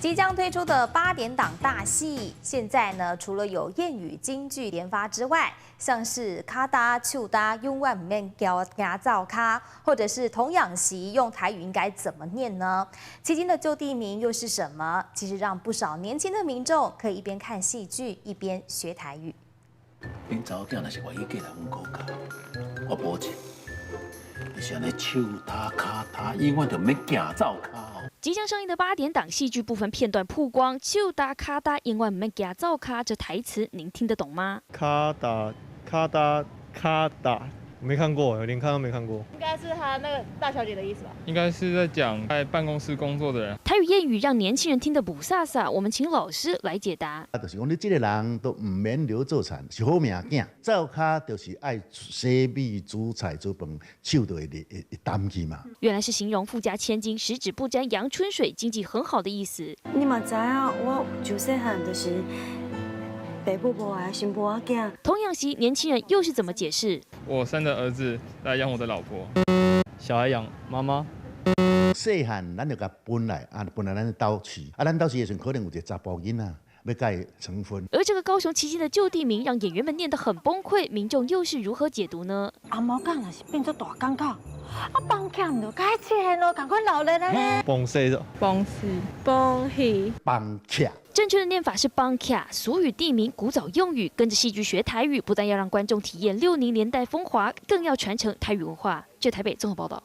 即將推出的八點檔大戲，現在呢，除了有諺語金句連發之外，像是跤焦手焦永遠毋免驚灶跤，或者是童養媳用台語應該怎麼念呢？旗津的舊地名又是什麼？其實讓不少年輕的民眾可以一邊看戲劇一邊學台語。恁查某囝若是願意嫁來阮顧家，我保證，你是按呢手焦跤焦，永遠就毋免驚灶跤。即將上映的八點檔戲劇部分片段曝光，手焦跤焦，永遠毋免驚灶跤，這台詞您聽得懂嗎？跤焦跤焦跤焦，沒看過，連看都沒看過。應該是他那個大小姐的意思吧？應該是在講在辦公室工作的人。台語諺語讓年輕人聽得霧煞煞，我們請老師來解答。啊，就是講你這個人都毋免留做田，是好命囝。灶跤就是愛洗米、煮菜、煮飯，手就會澹去嘛。原來是形容富家千金十指不沾陽春水，經濟很好的意思。你嘛知影，我自細漢就是爸母無愛，新婦仔囝。童養媳年輕人又是怎麼解釋？我生的兒子來養我的老婆，小孩養媽媽。細漢咱就共分來，啊，分來咱鬥飼，啊，咱鬥飼的時陣可能有一個查埔囡仔欲共伊成婚。而這個高雄旗津的舊地名，讓演員們念得很崩潰，民眾又是如何解讀呢？阿毛囝若是變做大港口，啊，放徛就該錢咯，仝款鬧熱咧。崩死咗。崩死，崩戲，放徛。正確的念法是邦卡，俗語地名，古早用語。跟着戲劇學台語，不但要讓觀眾體驗60年代風華，更要傳承台語文化。這台北綜合報道。